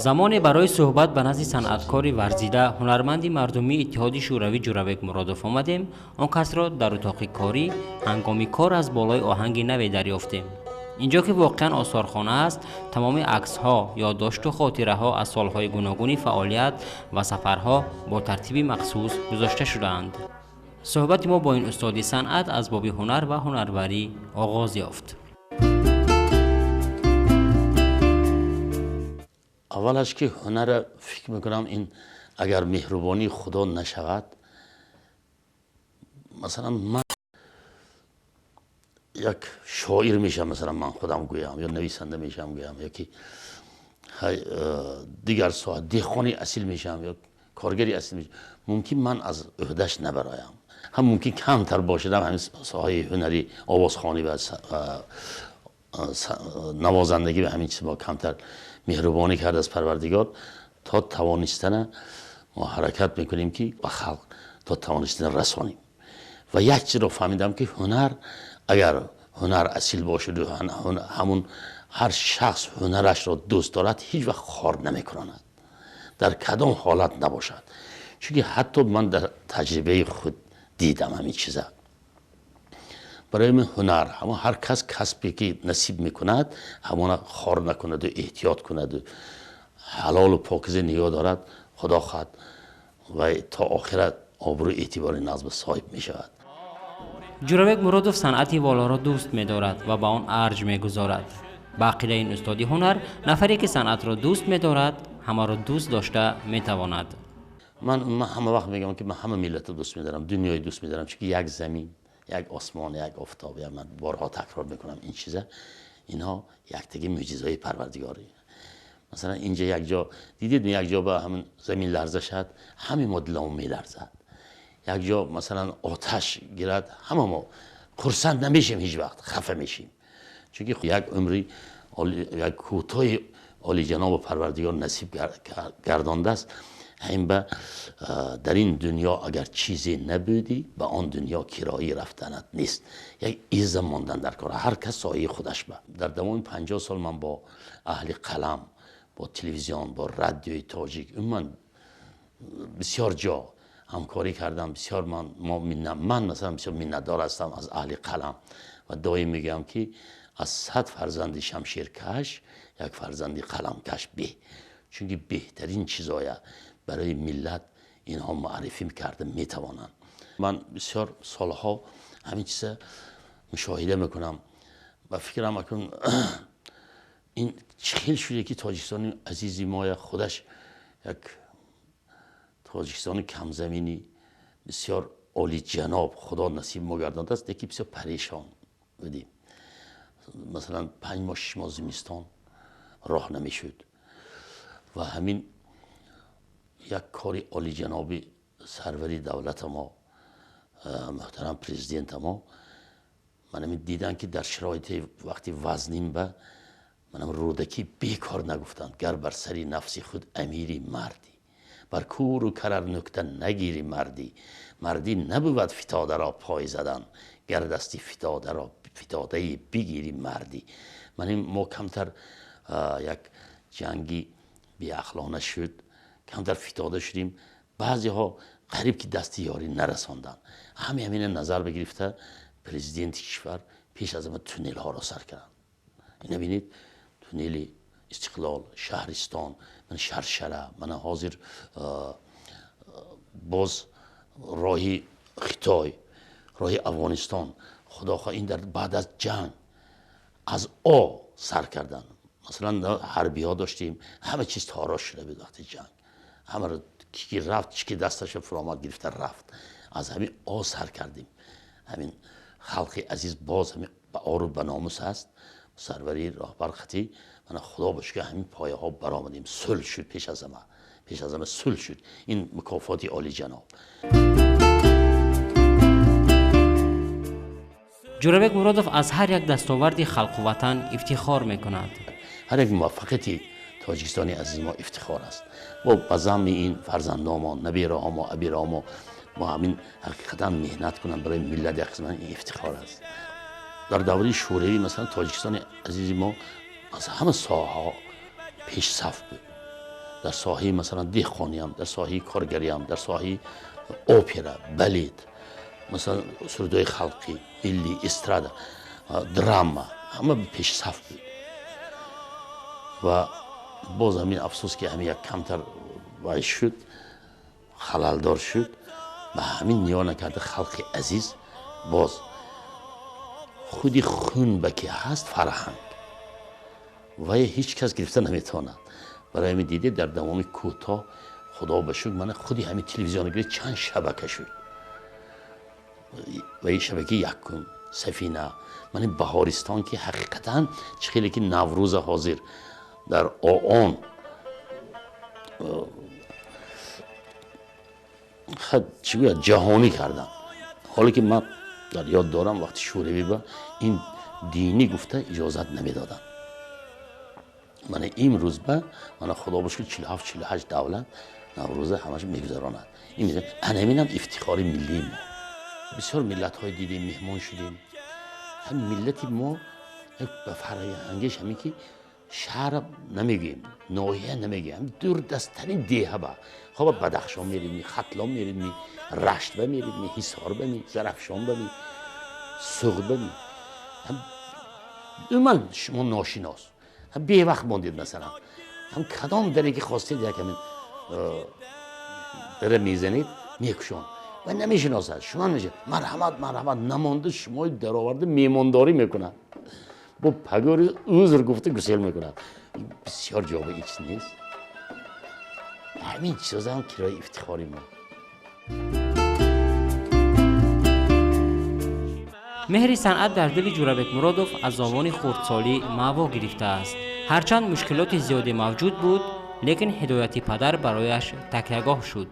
Замоне барои суҳбат ба назди санъаткори варзида, ҳунарманди мардумии Иттиҳоди Шӯравӣ Ҷӯрабек Муродов омадем. Он касро дар утоқи корӣ ҳангоми кор аз болои оҳанги наве дарёфтем. Инҷо ки воқеан осорхона аст, тамоми аксҳо, ёддошту хотираҳо аз солҳои гуногуни фаъолият ва сафарҳо бо тартиби махсус гузошта шудаанд. Суҳбати мо бо ин устоди санъат аз боби ҳунар ва ҳунарварӣ оғоз ёфт. Аввалаш ки ҳунара фикр мекунам, ин агар меҳрубонии Худо нашавад, масалан ман як шоир мешавам, масалан ман худам гӯям, ё нависанда мешавам гӯям, ё ки дигар соҳа деҳқони асил мешавам, ё коргари асил мешавам, мумкин ман аз ӯҳдаш набароям. Ҳам мумкин камтар бошадам ҳамин соҳаи ҳунари овозхонӣ ва навозандагӣ ва ҳамин чизҳо камтар меҳрубонӣ кард аз Парвардигор, то тавонистана мо ҳаракат мекунем ки ба халқ то тавонистана расонем. Ва як чизро фаҳмидам ки ҳунар, агар ҳунар асил бошад, ҳамун ҳар шахс ҳунарашро дӯст дорад, ҳеҷ вақт хор намекунад, дар кадом ҳолат набошад. Чунки ҳатто ман дар таҷрибаи худ дидам ҳамин чиза. Барои ман ҳунар, ҳамон ҳар кас касбе ки насиб мекунад, ҳамона хор накунад ва эҳтиёт кунад ва ҳалолу покиза нигоҳ дорад, Худо хоҳад ва то охират обрӯ эътибори назм соҳиб мешавад. Ҷӯрабек Муродов санъати волоро дӯст медорад ва ба он арҷ мегузорад. Ба ақидаи ин устоди ҳунар, нафаре ки санъатро дӯст медорад, ҳамаро дӯст дошта метавонад. Ман ҳама вақт мегӯям ки ман ҳама миллатро дӯст медорам, дунёи дӯст медорам, чунки як замин, як осмон, як офтоб, ман борҳо такрор мекунам ин чиза. Инҳо яктаги мӯъҷизаҳои Парвардигорӣ. Масалан инҷа як ҷо дидед, як ҷо ба ҳамин замин ларза шад, ҳамин мо диламон меларзад. Як ҷо масалан оташ гирад, ҳама мо хурсанд намешем, ҳеҷ вақт хафа мешем. Чунки як умри як кӯтоҳи олиҷанобу Парвардигор насиб гардондааст. Ҳамин ба дар ин дунё агар чизе набудӣ, ба он дунё кироӣ рафтанат нест. Як изза мондан дар кор, ҳар кас соҳаи худаш ба. Дар давоми 50 сол ман бо аҳли қалам, бо телевизион, бо радиои тоҷик, умуман бисёр ҷо ҳамкорӣ кардам. Бисёр ман масалан бисёр миннатдор ҳастам аз аҳли қалам ва доим мегӯям ки аз 100 фарзанди шамшеркаш як фарзанди қаламкаш беҳ. Чунки беҳтарин чизоя барои миллат инҳо муаррифӣ карда метавонанд. Ман бисёр солҳо ҳамин чиза мушоҳида мекунам ва фикрам акун ин чӣ хел шуда ки Тоҷикистони азизи мо худаш як Тоҷикистони камзаминӣ бисёр олиҷаноб Худо насиб мо гардондааст, лекин бисёр парешон будем. Масалан 5 моҳ 6 моҳ зимистон роҳ намешуд ва ҳамин як кори олиҷаноби сарвари давлата мо, муҳтарам президента мо, ман ҳамин дидам ки дар шароити вақти вазнин ба манам Рӯдакӣ бекор нагуфтанд: гар бар сари нафси худ амири мардӣ, бар куру карар нукта нагири мардӣ, мардӣ набувад фитодаро пой задан, гар дасти фитодаро фитодаи бигири мардӣ. Ман мо камтар як ҷанги беақлона шуд, камтар фитода шудем, баъзеҳо қариб ки дасти ёрӣ нарасонданд. Ҳамин ҳамина назар бигирифта президенти кишвар пеш аз ҳама туннелҳоро сар карданд. Ина бинед, туннели Истиқлол, Шаҳристон, ман Шаршара, мана ҳозир боз роҳи Хитой, роҳи Афғонистон. Худо хоҳ ин дар баъд аз ҷанг аз о сар карданд. Масалан ҳарбиҳо доштем, ҳама чиз торош шуда буд вақти ҷанг. Ҳамаро ки рафт, чӣ ки дасташа фуромад гирифта рафт. Аз ҳамин о сар кардем. Ҳамин халқи азиз боз ҳамин ба ору ба номус аст. Сарвари роҳбар хатӣ мана Худо ба шукр ҳамин пояҳо баромадем. Сулҳ шуд пеш аз ҳама. Пеш аз ҳама сулҳ шуд. Ин мукофоти олиҷаноб. Ҷӯрабек Муродов аз ҳар як дастоварди халқу ватан ифтихор мекунад. Ҳар як муваффақияти Тоҷикистони азизи мо ифтихор аст. Бо ба замми ин фарзандомо, набираҳомо, абираҳомо мо ҳамин ҳақиқатан меҳнат кунанд барои миллат, як қисман ин ифтихор аст. Дар давраи Шӯравӣ масалан Тоҷикистони азизи мо аз ҳама соҳаҳо пешсаф буд. Дар соҳаи масалан деҳқониам, дар соҳаи коргариам, дар соҳаи опера, балет, масалан сурудҳои халқӣ, миллӣ, эстрада, драма, ҳама пешсаф буд. Ва боз ҳамин афсӯс ки ҳамин як камтар вай шуд, халалдор шуд. Ба ҳамин ниё накарда халқи азиз боз худи хун ба ки ҳаст фарҳанг вай ҳеҷ кас гирифта наметавонад. Барои ҳамин дидед дар давоми кӯтоҳ худо ба шукр мана худи ҳамин телевизион гирифт чанд шабака шуд. Ва ин шабакаи якум Сафина, мана Баҳористон ки ҳақиқатан чӣ хеле ки Наврӯза ҳозир дар ООН чӣ гӯяд ҷаҳонӣ карданд. Ҳоле ки ман дар ёд дорам вақти Шӯравӣ ба ин динӣ гуфта иҷозат намедоданд. Мана имрӯз ба мана худо ба шукр 47-48 давлат Наврӯза ҳамаш мегузаронад. Ин анаминам ифтихори миллии мо. Бисёр миллатҳои дидем, меҳмон шудем. Ҳам миллати мо ба фарҳангеш ҳамин ки шаҳр намегӯем, ноҳия намегӯем, дурдасттарин деҳа ба хоб Бадахшон меридми, Хатлон меридми, Рашт ба меридми, Ҳисор ба ми, Зарафшон ба ми, Суғд ба ми. Умуман шумо ношинос, бевақт мондед масалан. Ҳам кадом даре ки хостед як ҳамин дара мезанед, мекушон ва намешиносад. Шумо намешиносад. Марҳамат, марҳамат, намонда шумои дароварда меҳмондорӣ мекунад. Бо пагори узр гуфта гусел мекунад. Бисёр ҷоба ин чиз нест. Ҳамин чизҳо ҳам кирои ифтихори мо. Меҳри санъат дар дили Ҷӯрабек Муродов аз овони хурдсолӣ маъво гирифтааст. Ҳарчанд мушкилоти зиёде мавҷуд буд, лекин ҳидояти падар барояш такягоҳ шуд.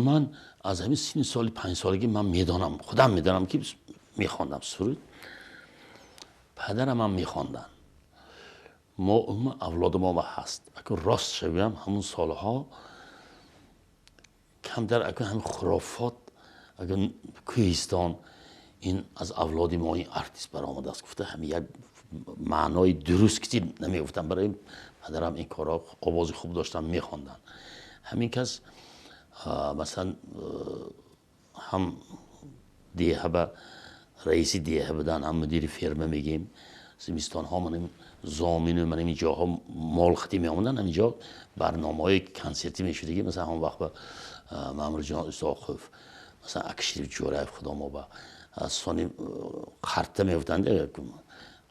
Ман аз ҳамин синни соли 5 солагӣ ман медонам, худам медонам ки мехондам суруд. Падарам ҳам мехонданд. Мо умуман авлоди мо ҳаст. Акун рост шавем, ҳамун солҳо камтар акун ҳамин хурофот, акун кӯҳистон ин аз авлоди мо ин артист баромадааст гуфта ҳамин як маънои дуруст ки намегуфтам. Барои падарам ин корҳо овози хуб доштан, мехонданд. Ҳамин кас масалан ҳам деҳа ба раиси деҳа будан, ҳам мудири ферма мегӯем. Зимистонҳо маним зомину маним ин ҷоҳо мол хатӣ меомаданд, ҳамин ҷо барномаҳои консертӣ мешудагӣ. Масалан ҳамон вақт ба Маъмурҷон Исоқов, масалан Акшариф Ҷӯраев, худо мо ба сони қарта мегуфтанд,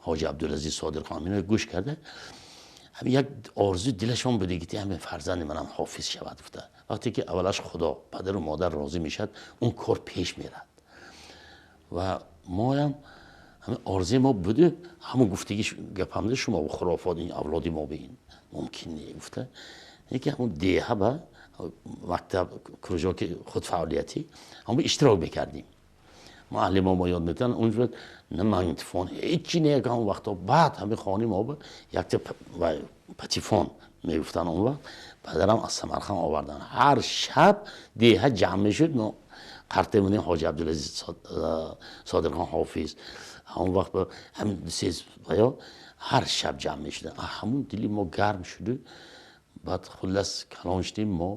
Ҳоҷи Абдулазиз Содирхон, ино гӯш карда ҳамин як орзуи дилашон буд ки ҳамин фарзанди манам ҳофиз шавад гуфта. Вақте ки аввалаш худо, падару модар розӣ мешавад, он кор пеш мерад. Ва моям ҳамин орзуи мо буду ҳамон гуфтагӣ гапамда шумо хурофот ин авлоди мо ба ин мумкин не гуфта. Яке ҳамон деҳа ба мактаб кружоки худфаъолиятӣ ҳамон иштирок мекардем. Муаллимо мо ёд метавонанд, онҷо на магнитофон, ҳечи не ҳамон вақто. Баъд ҳамин хонаи мо якта патефон мегуфтанд он вақт, падарам аз Самарқанд оварданд. Ҳар шаб деҳа ҷамъ мешуд, мо қарте мудем Ҳоҷи Абдулазиз Содирхон ҳофиз, ҳамон вақт ҳамин сез ё ҳар шаб ҷамъ мешуданд. Ҳамон дили мо гарм шуду баъд хуллас калон шудем, мо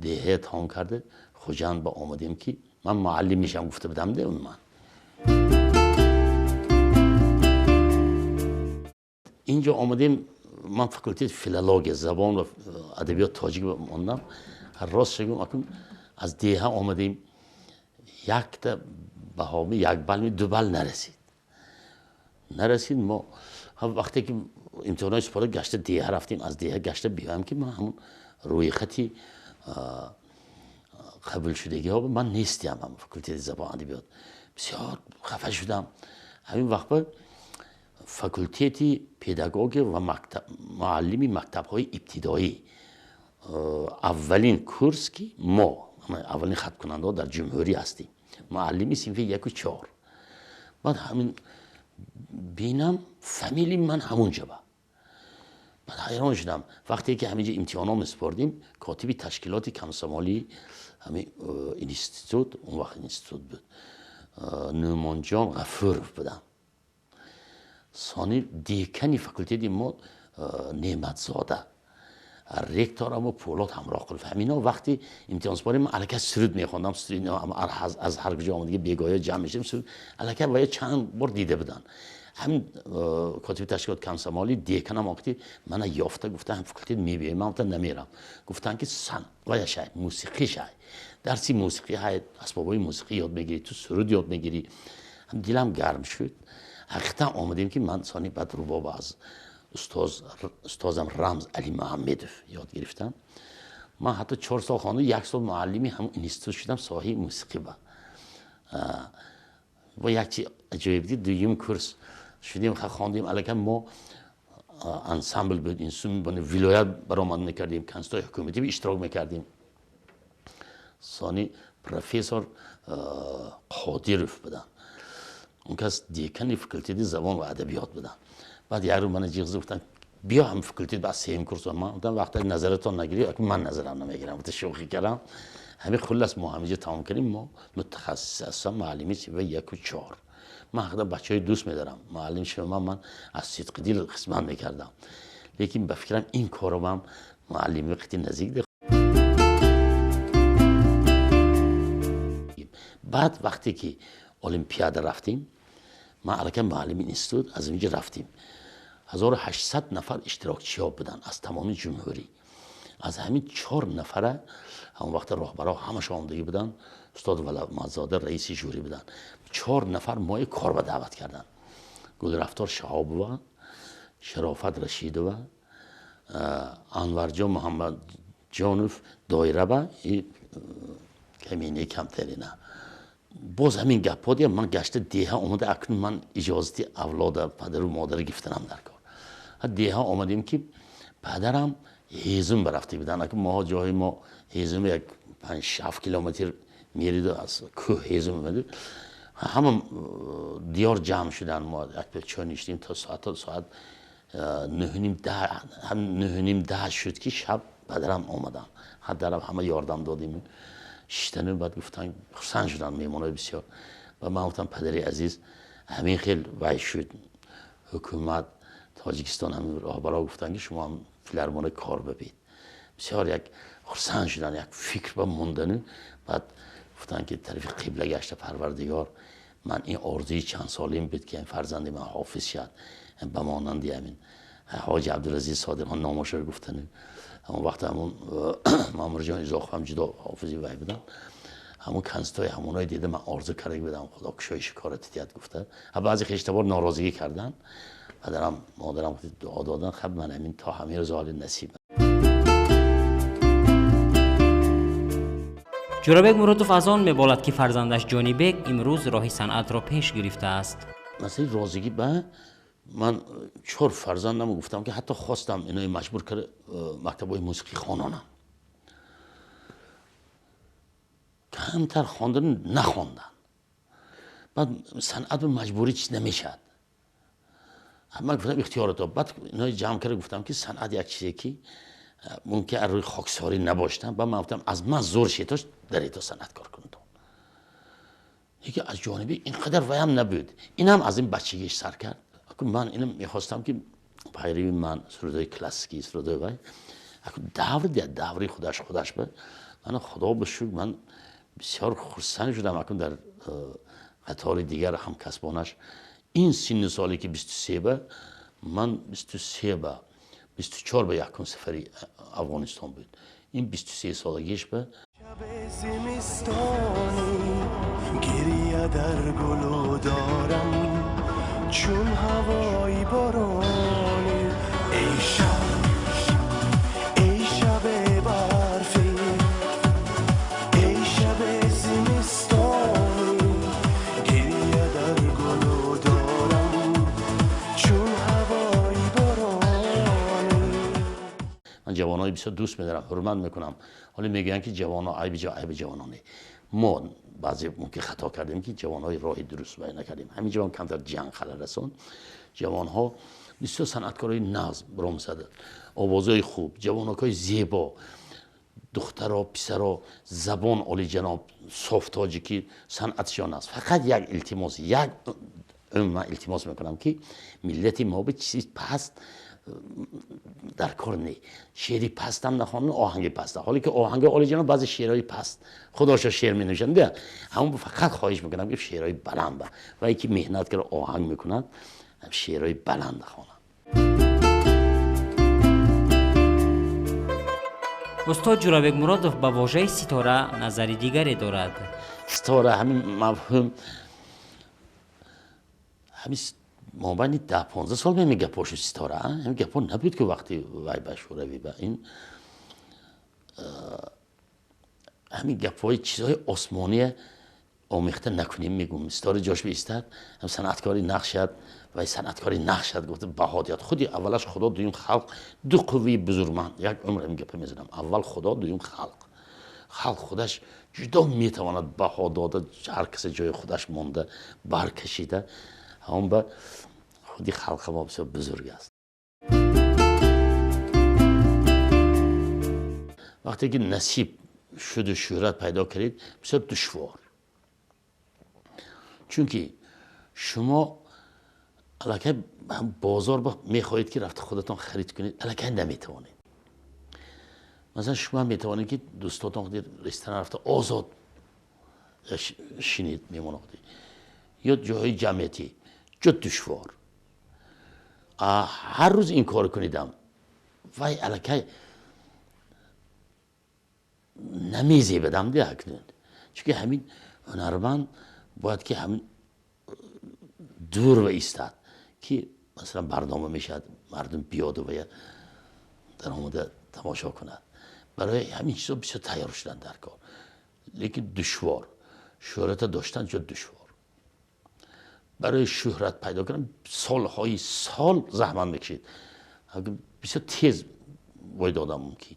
деҳа тамом карда Хуҷанд ба омадем ки ман муаллим мешавам гуфта будам де ман. Инҷо омадем, ман факултети филология, забон ва адабиёт тоҷик мондам. Рост шагӯм, акун аз деҳа омадем, якта баҳоми як балми 2 бал нарасид. Нарасид. Мо вақте ки имтиҳонҳои супорда гашта деҳа рафтем, аз деҳа гашта биёям ки ман ҳамун рӯйхати қабулшудагиҳо ман нестиям. Ҳам факултети забон адабиёт бисёр хафа шудам. Ҳамин вақт ба факултети педагогия ва муаллими мактабҳои ибтидоӣ аввалин курс ки мо аввалин хаткунандаҳо дар ҷумҳурӣ ҳастем, муаллими синфи 1 ва 4. Баъд ҳамин бинам фамилии ман ҳамунҷа ба. Баъд ҳайрон шудам. Вақте ки ҳаминҷа имтиҳонҳо месупордем, котиби ташкилоти комсомолии ҳамин институт, он вақт институт буд, Нӯъмонҷон Ғафуров будам. Сони декани факултети мо Неъматзода. Ректор ама Пӯлод Ҳамроҳқулов ҳамино вақти имтиҳонсупорӣ ман аллакай суруд мехондам, аз ҳар куҷо омадагӣ бегоҳиё ҷамъ мешудем, суруд аллакай ва чанд бор дида буданд. Ҳамин котиби ташкилот комсомолӣ деканам оқити мана ёфта гуфта ҳам факултет мебиёем, ман гуфта намерам. Гуфтанд ки вая шай, мусиқӣ шай, дарси мусиқӣ ҳай, асбобҳои мусиқӣ ёд мегирӣ, ту суруд ёд мегирӣ. Ҳам дилам гарм шуд. Ҳақиқатан омадем ки ман сони баъд рубоб аз устозам Рамз Али Муҳаммедов ёд гирифтам. Ман ҳатто 4 сол хондам, 1 сол муаллими ҳамон институт шудам соҳаи мусиқӣ ба. Бо як чи аҷоиб дид, дуюм курс шудем, хондем, аллакай мо ансамбл буд, инсун вилоят баромад мекардем, консертҳои ҳукуматӣ иштирок мекардем. Сони профессор Қодиров буданд. Он кас декани факултети забон ва адабиёт буданд. Баъд як рӯз мана ҷиғ зад, гуфтанд биё ҳам факултет ба сеюм курс. Ман гуфтам вақте назаратон нагирӣ, ман назарам намегирам. Гуфта шӯхӣ кардам. Ҳамин хуллас мо ҳаминҷо тамом кардем, мо мутахассис ҳастам, муаллими сифа 1 ва 4. Ман ҳақида бачаҳои дӯст медорам, муаллим шума ман аз сидқи дил хизмат мекардам, лекин ба фикрам ин корро ман муаллими қити наздик. Баъд вақте ки олимпиада рафтем, ман аллакай муаллими институт, аз инҷо рафтем, 1800 нафар иштирокчиҳо буданд аз тамоми ҷумҳурӣ. Аз ҳамин 4 нафара ҳамон вақта роҳбаро ҳамаша омадагӣ буданд, устод Валамадзода раиси жюри буданд. 4 нафар мои кор ба даъват карданд: Гулрафтор Шаҳобова, Шарофат Рашидова, Анварҷон Муҳаммадҷонов доираба каминаи камтарина. Боз ҳамин гапҳо дия ман гашта деҳа омада, акнун ман иҷозати авлода падару модарро гирифтанам дар кор. Деҳа омадем ки падарам ҳезум барафта буданд. Акнун моҳо ҷои мо ҳезум як 5-7 километр мериду аз кӯҳ ҳезум омаду ҳама диёр ҷамъ шуданд. Мо як чой ништем то соат 9:30, 9:30 шуд ки шаб падарам омаданд. Ҳадарам ҳама ёрдам додем шиштану баъд гуфтанд, хурсанд шуданд меҳмонои бисёр. Ва ман гуфтам падари азиз, ҳамин хел вай шуд, ҳукумат Тоҷикистон ҳамин роҳбаро гуфтанд ки шумо ҳам филармония кор бибед. Бисёр як хурсанд шуданд, як фикр ба мондану баъд гуфтанд ки тарафи қибла гашта, Парвардигор, ман ин орзуи чанд солим буд ки фарзанди ман ҳофиз шавад ба монанди ҳамин Ҳоҷи Абдулазиз Содиқхон номошро гуфтану ҳамон вақт ҳамон Маъмурҷон Изоқов ҳам ҷудо ҳофизи вай буданд. Ҳамон консертҳои ҳамонои дида ман орзу карда будам, Худо кушоиши корро диҳад гуфта. Баъзе хештабор норозигӣ карданд, падарам модарам дуо доданд. Хаб ман ҳамин то ҳамин рӯз ҳоли насиб. Ҷӯрабек Муродов аз он меболад, ки фарзандаш Ҷонибек имрӯз роҳи санъатро пеш гирифтааст. Масъалаи розигӣ ба ман 4 фарзандам гуфтам ки ҳатто хостам инои маҷбур карда мактабҳои мусиқӣ хононам. Камтар хондан нахонданд. Баъд санъат ба маҷбурӣ чиз намешавад. Ман гуфтам ихтиёрато. Баъд инои ҷамъ карда гуфтам ки санъат як чизе ки мумкин аз рӯи хоксорӣ набоштам. Баъд ман гуфтам аз ман зур шетош дар ито санъат кор кунед. Яке аз ҷониби ин қадар ваям набуд. Инам аз ин бачагиш сар кард. Ман инам мехостам ки пайрави ман сурудҳои классикӣ, сурудҳои вай давр диҳад, даври худаш худаш ба ман. Худо ба шукр, ман бисёр хурсанд шудам. Акнун дар қатори дигар ҳамкасбонаш ин синну соле ки 23 ба ман 23 ба 24 ба якум сафари Афғонистон буд. Ин 23 солагиш ба гирия дар гулу дорам чун ҳавои борони. Эй шаб, эй шаби барфӣ, эй шаби зимистони, гирия дар гулу дорам чун ҳавои борони. Ман ҷавонои бисёр дӯст медорам, ҳурмат мекунам. Ҳоло мегӯянд ки ҷавоно айби ҷо, айби ҷавононе. Мо баъзе мумкин хато кардем ки ҷавонҳои роҳи дуруст баён накардем. Ҳамин ҷавон камтар ҷанг халал расон. Ҷавонҳо бисёр санъаткорои нағз баром заданд, овозҳои хуб, ҷавонокҳои зебо, духтаро, писаро, забон олиҷаноб, соф тоҷикӣ, санъатшон аст. Фақат як илтимос, як Ман илтимос мекунам, ки миллати мо ба чизи паст дар кор не, шеъри пастам нахонанд, оҳанги паста. Ҳоле ки оҳанги олиҷаноб, баъзе шеърҳои паст худошо шеър менависанд. Ҳамон фақат хоҳиш мекунам, ки шеърҳои баланд ва ки меҳнат карда оҳанг мекунанд, шеърҳои баланд хонанд. Устод Ҷурабек Муродов ба вожаи ситора назари дигаре дорад. Ситора ҳамин мафҳум ҳамин мобайни 10-15 сол меми гапҳо шуд. Ситора ҳамин гапҳо набуд, ки вақти вай ба Шӯравӣ ба ин ҳамин гапҳои чизҳои осмония омехта накунем, мегӯм. Ситора ҷош биистад, ҳам санъаткори нақшад вай санъаткори нақшад гуфта баҳо диҳад. Худи аввалаш Худо, дуюм халқ, ду қувваи бузург. Ман як умр ҳамин гапа мезанам: аввал Худо, дуюм халқ. Халқ худаш ҷудо метавонад баҳо дода, ҳар касе ҷои худаш монда баркашида. Ҳамон ба худи халқи мо бисёр бузург аст. Вақте ки насиб шуду шӯҳрат пайдо кардед, бисёр душвор, чунки шумо аллакай бозор мехоҳед, ки рафта худатон харид кунед, аллакай наметавонед. Масалан, шумо метавонед, ки дӯстотон ресторан рафта озод шинед, мемона ё ҷоҳои ҷамъиятӣ, ҷо душвор. Ҳар рӯз ин кор кунидам, вай аллакай намезебадам акнун, чунки ҳамин ҳунарманд бояд ки ҳамин дур ва истад, ки масалан барнома мешавад, мардум биёду ва даромада тамошо кунад. Барои ҳамин чизо бисёр тайёр шудан дар кор, лекин душвор. Шӯҳрата доштан ҷо душвор. Барои шӯҳрат пайдо кардан солҳои сол заҳмат мекашид, бисёр тез вой додам мумкин.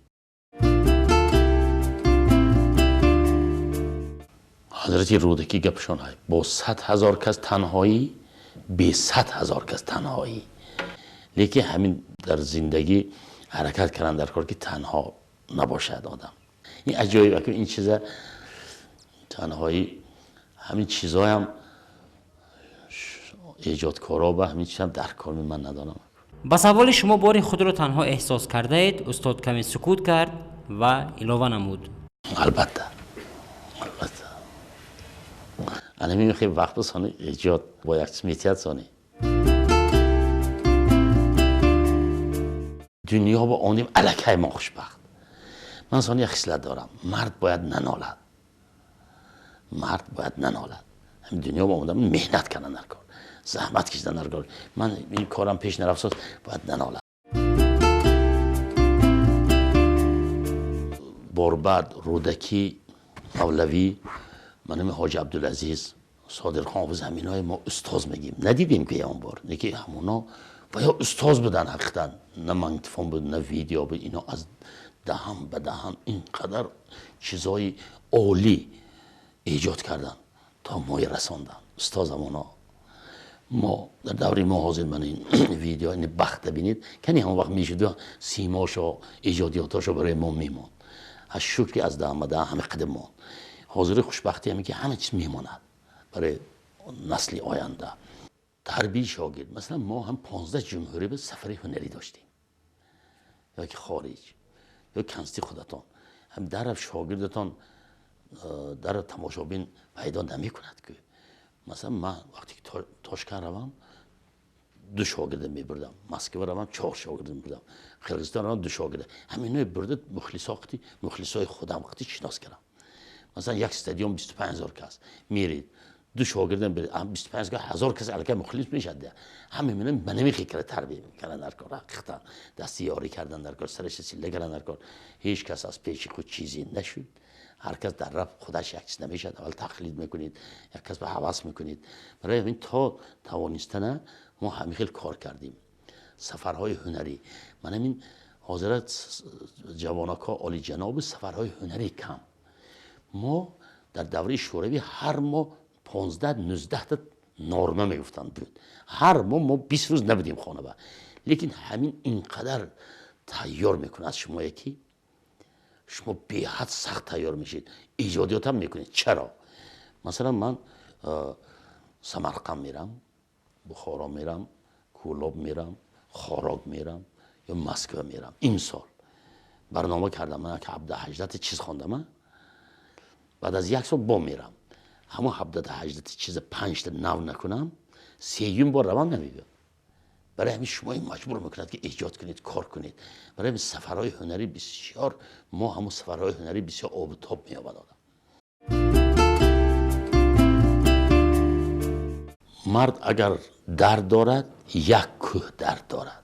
Ҳазрати Рӯдакӣ гапшон: бо 100 000 кас танҳоӣ, бе 100 000 кас танҳоӣ. Лекин ҳамин дар зиндагӣ ҳаракат кардан дар кор, ки танҳо набошад одам. Ин аҷоиб, ин чиза танҳоӣ, ҳамин чизоям эҷодкоро ба ҳамин чизам дар кор, ман надонам. Ба саволи шумо бори худро танҳо эҳсос кардаед, устод каме сукут кард ва илова намуд: Албатта, албатта. Анами хеле вақт сони эҷод бо як чиз метиҳад. Сони дунё ба оним аллакай мо хушбахт. Ман сони як хислат дорам: мард бояд нанолад, мард бояд нанолад. Ҳамин дунё ба омадам, меҳнат кардан дар кор, заҳмат кашидан дар кор. Ман ин корам пеш нарафт, бояд нанолад. Борбад, Рӯдакӣ, Мавлавӣ, манами Ҳоҷи Абдулазиз, Содирхон, ҳаминои мо устоз мегим. Надидем ки он бор неки ҳамоно ва ё устоз будан ҳақиқатан. На магнитофон буд, на видео буд. Ино аз даҳан ба даҳан ин қадар чизои олӣ эҷод кардан, то мои расондан. Устоз ҳамоно. Мо дар даври мо ҳозир ман ин видео, ин бахта бинед, кани ҳамон вақт мешуд, симошо, эҷодиётошо барои мо мемонд. Аз шукр, ки аз даҳан ба даҳан ҳама қадр монд. Ҳозири хушбахтӣ ҳаме, ки ҳама чиз мемонад барои насли оянда. Тарбии шогирд, масалан, мо ҳам 15 ҷумҳурӣ ба сафари ҳунарӣ доштем, ё ки хориҷ, ё консерти худатон ҳам дар шогирдатон дар тамошобин пайдо намекунад. Ки масалан, ман вақте ки Тошканд равам, ду шогирда мебурдам, Москва равам, чор шогирда мебурдам, Қирғизистон равам, ду шогирда. Ҳаминои бурда мухлисо қити, мухлисои худам қити шинос кардам. Масалан, як стадион 25 000 кас мерид, ду шогирдам, 25 000 кас аллакай мухлис мешад. Ҳама мена ба намихе кара тарбия кардан дар кор, ҳақиқатан дасти ёрӣ кардан дар кор, сараша силла кардан дар кор. Ҳеҷ кас аз пеши худ чизе нашуд. Ҳар кас дар рафт худаш як чиз намешавад. Аввал тақлид мекунед, як кас ба ҳавас мекунед. Барои ҳамин то тавонистана мо ҳамин хел кор кардем. Сафарҳои ҳунарӣ, ман ҳамин ҳозира ҷавонако олиҷаноби сафарҳои ҳунарӣ кам. Мо дар давраи Шӯравӣ ҳар моҳ 15-19та норма мегуфтанд буд. Ҳар моҳ мо 20 рӯз набудем хонаба. Лекин ҳамин инқадар тайёр мекунад шумое, ки шумо беҳад сахт тайёр мешед, эҷодиётам мекунед. Чаро? Масалан, ман Самарқанд мерам. Бухоро мерам, Кӯлоб мерам, Хорог мерам ё Москва мерам. Имсол барнома кардам, ман 17-18 чиз хондам, баъд аз як сол бо мерам. Ҳамон 17-18 чиза 5 та нав накунам, сеюм бор равам намебиёд. Барои ҳамин шумо маҷбур мекунад, ки эҷод кунед, кор кунед. Барои ҳамин сафарҳои ҳунарӣ бисёр, мо ҳамон сафарҳои ҳунарӣ бисёр обу тоб меёбад одам. Мард агар дард дорад, як кӯҳ дард дорад.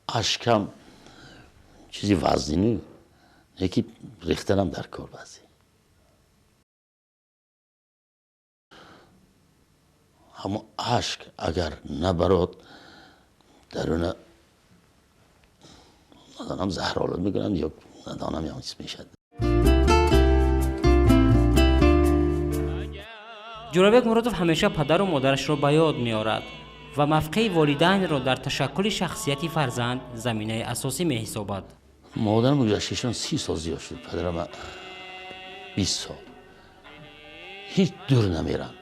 Ашкам чизи вазнинӣ, яки рехтанам дар кор баъзе. Ҳамон ашк агар набарод, даруна надонам заҳролуд мекунанд ё надонам ё чиз мешавад. Ҷӯрабек Муродов ҳамеша падару модарашро ба ёд меорад ва мавқеи волидайнро дар ташаккули шахсияти фарзанд заминаи асосӣ меҳисобад. Модарам гузашташон 30 сол зиёд шуд, падарам 20 сол. Ҳеҷ дур намерам.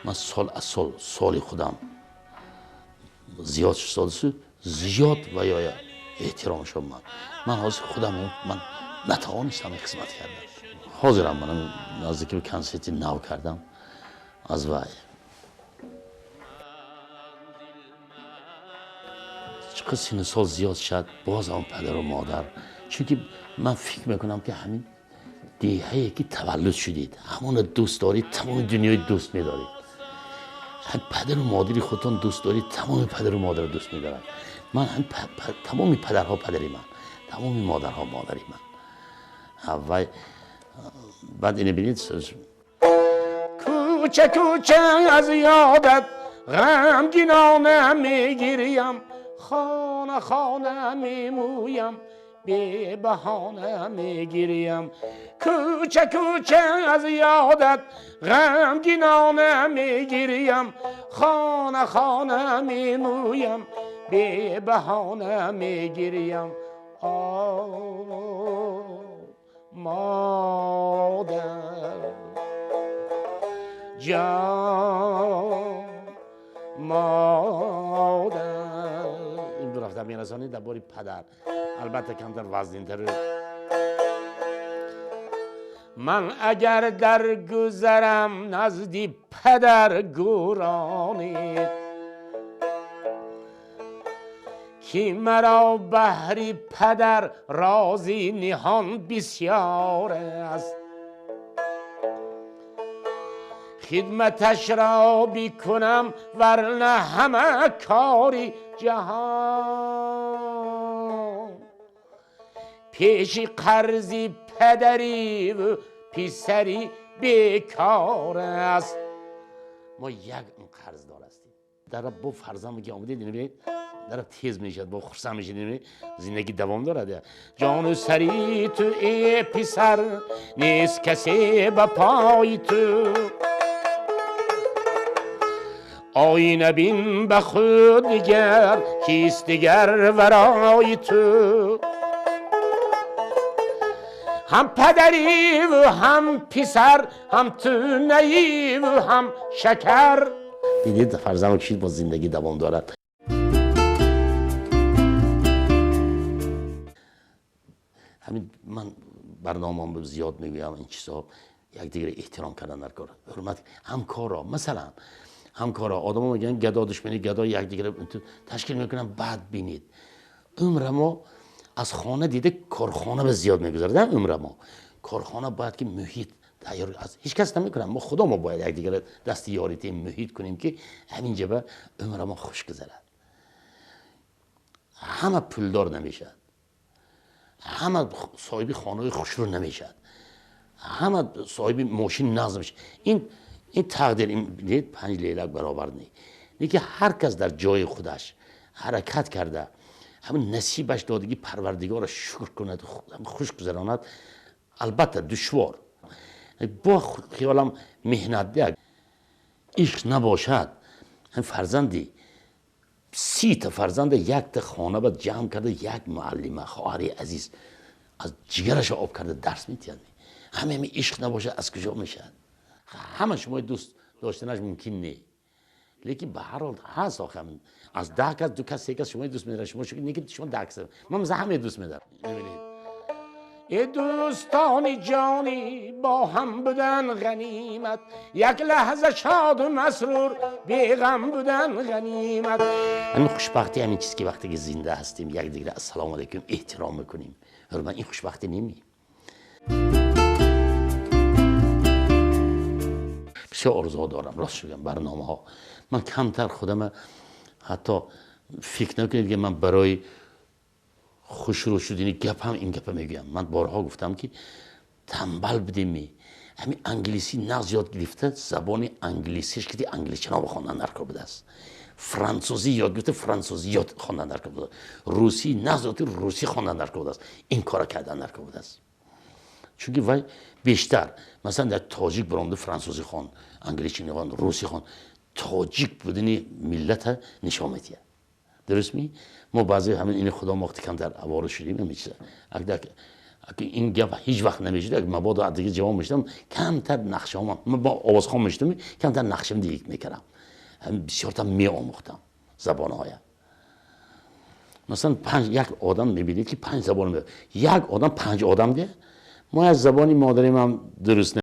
Ман сол аз сол соли худам зиёд шуд, зиёд ва ё эҳтиромшон ман. Ман ҳозир худам ман натавонистам хизмат кардам. Ҳозирам ман наздики ба консерти нав кардам аз вай. Чӣ сину сол зиёд шуд, боз ҳам падару модар. Чунки ман фикр мекунам, ки ҳамин деҳае ки таваллуд шудед, ҳамонро дӯст доред, тамоми дунёи дӯст медоред. Ҳам падару модари худтон дӯст доред, тамоми падару модарро дӯст медорад. Ман ҳам тамоми падарҳо падари ман, тамоми модарҳо модари ман. Вай баъд ине бинед. Кӯча кӯча аз ёдат ғамгинона мегирям, хона хона мемӯям, бебаҳона мегирям. Кӯча кӯча аз ёдат ғамгинона мегирям, хона хона мемӯям, бебаҳона мегирям. Модар ҷон, модар. Ин ду рафта мерасонед дар бори падар. Албатта камтар вазнинтар. Ман агар даргузарам назди падар гӯронед, ки маро баҳри падар рози ниҳон бисёр аст. Хидматашро бикунам, варна ҳама кори ҷаҳон пеши қарзи падариву писари бекор аст. Мо як қарздор ҳастем. Дар бо фарзанд ки омадед, бинед, дар тез мешавад, бо хурсанд мешавед, зиндагӣ давом дорад. Ҷону сари ту э писар, нест касе ба пои ту. Оина бин ба худ дигар, кист дигар варои ту. Ҳам падариву ҳам писар, ҳам ту наиву ҳам шакар. Дидед, фарзанд кишид, бо зиндагӣ давом дорад. Ҳамин ман барномаам зиёд мегӯям ин чизҳо, якдигарро эҳтиром кардан дар кор, ҳурмат ҳамкорро. Масалан ҳамкорро одамо мегӯянд гадо душмани гадо, якдигарро ташкил мекунанд, баъд бинед. Умра мо аз хона дида корхона ба зиёд мегузарад. Умра мо корхона бояд ки муҳит тайёр аз ҳеҷ кас намекунад. Мо худо мо бояд якдигарро дасти ёрӣ тем муҳит кунем, ки ҳамин ҷаба умра мо хуш гузарад. Ҳама пулдор намешавад, ҳама соҳиби хонаи хушрӯ намешавад, ҳама соҳиби мошин нағз намешавад. Ин тақдир, ин 5 лейлак баробар не. Лекин ҳар кас дар ҷои худаш ҳаракат карда, ҳамин насибаш додагӣ Парвардигорро шукр кунад, хуш гузаронад. Албатта душвор, бо хиёлам меҳнат як ишқ набошад, ҳамин фарзанди 30 та фарзанда якта хона ба ҷамъ карда, як муаллима хоҳари азиз аз ҷигараша об карда дарс медиҳад. Ҳама ҳамин ишқ набошад, аз куҷо мешавад? Ҳама шумои дӯст доштанаш мумкин не. Лекин ба ҳар ҳол ҳаст, охи аз 10 кас 2 кас 3 кас шумо дӯст медорад, шумо шукр не ки шумо 10 кас, ман مثلا ҳама дӯст медорам. Мебинед, эй дӯстони ҷонӣ, бо ҳам будан ғанимат, як лаҳза шоду масрур, беғам будан ғанимат. Ҳамин хушбахтӣ, ҳамин чиз ки вақте ки зинда ҳастем, якдигар ассалому алайкум эҳтиром мекунем, ҳурмат, ин хушбахтӣ неми. Бисёр орзуҳо дорам, рост шугам, барномаҳо. Ман камтар худам ҳатто фикр накунед ки ман барои хушрӯ шудани гап ҳам ин гапа мегӯям. Ман борҳо гуфтам ки танбал будем, ҳамин англисӣ нағз ёд гирифта, забони англисиш ки англисчино бихондан дар кор будааст, франсузӣ ёд гирифта, франсузӣ ёд хондан дар кор будааст, русӣ нағз ёд гирифта, русӣ хондан дар кор будааст, ин кора кардан дар кор будааст. Чунки вай бештар масалан дар тоҷик баромада франсузӣ хон, англисчино хон, русӣ хон, тоҷик будани миллата нишон медиҳад. Дуруст ми? Мо баъзе ҳамин ини худо мо вақти камтар авора шудем, ҳамин чиза. Агар ин гап ҳеҷ вақт намешуд, агар мабодо аз дигар ҷавон мешудам, камтар нақшаҳоам, ман бо овозхон мешудам, камтар нақшам дигар мекардам. Ҳамин бисёртар меомӯхтам забонҳоя. Масалан, як одам мебинед ки 5 забон мебинад. Як одам 5 одам де? Мо аз забони модарим ҳам дуруст